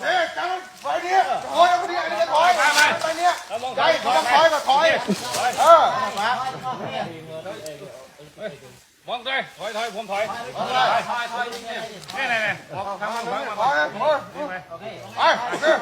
ເອີ ຈັບໄປນີ້ ຖອຍອອກໄປນີ້ ຖອຍໄປນີ້ ໃຫຍ່ ຖອຍກໍຖອຍ ເອີ ມອງເລີຍ ຖອຍ ຖອຍ ຜົມຖອຍ ຖອຍ ຖອຍ ຖອຍ ນີ້ໆໆ ອອກທາງ ທາງ ທາງ ໄປ ໄປ ໄປ ຖອຍ ຖອຍ ຖອຍ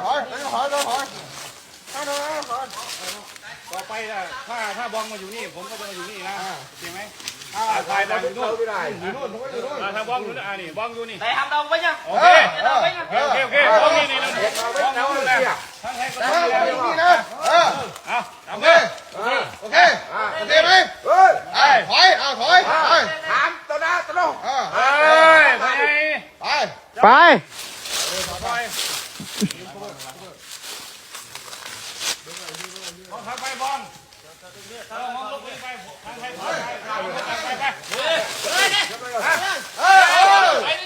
ຖອຍ ຖອຍ ຕໍ່ໄປ ຖ້າ ຖ້າ ຖ້າບອງມາຢູ່ນີ້ ຜົມກໍຈະມາຢູ່ນີ້ນະ ອ່າ ໂອເຄໄໝ? ອ່າ ຖ່າຍ ຖ່າຍ ຖ່າຍຢູ່ໂນ່ນ ຢູ່ໂນ່ນ ຜົມກໍຢູ່ໂນ່ນ ອ່າ ຖ້າບອງຢູ່ນີ້ ອ່າ ນີ້ ບອງຢູ່ນີ້ ໄດ້ຫາມດອງໄປຍັງ? ໂອເຄ ເອີ ໂອເຄ ໂອເຄ ບອງນີ້ ນີ້ ນີ້ ບອງຢູ່ນີ້ນະ ທາງໃດກໍບອງຢູ່ນີ້ນະ ເອີ ເອົາ ຕາມເດີ ໂອເຄ ໂອເຄ ອ່າ ໂອເຄໄໝ? ເອີ ໄປ ຖອຍ ເອົາ ຖອຍ ອ່າ ໄປ ຫາມຕໍ່ໜ້າຕໍ່ໂນ້ນ ເອີ ເອີ ໄປ ໄປ ໄປ ມອງທາງໄປ ມອງ ເອີ ມອງລົງໄປ ທາງໄປ ໄປ ໄປ ໄປ ໄປ ໄປ ເອີ ເອີ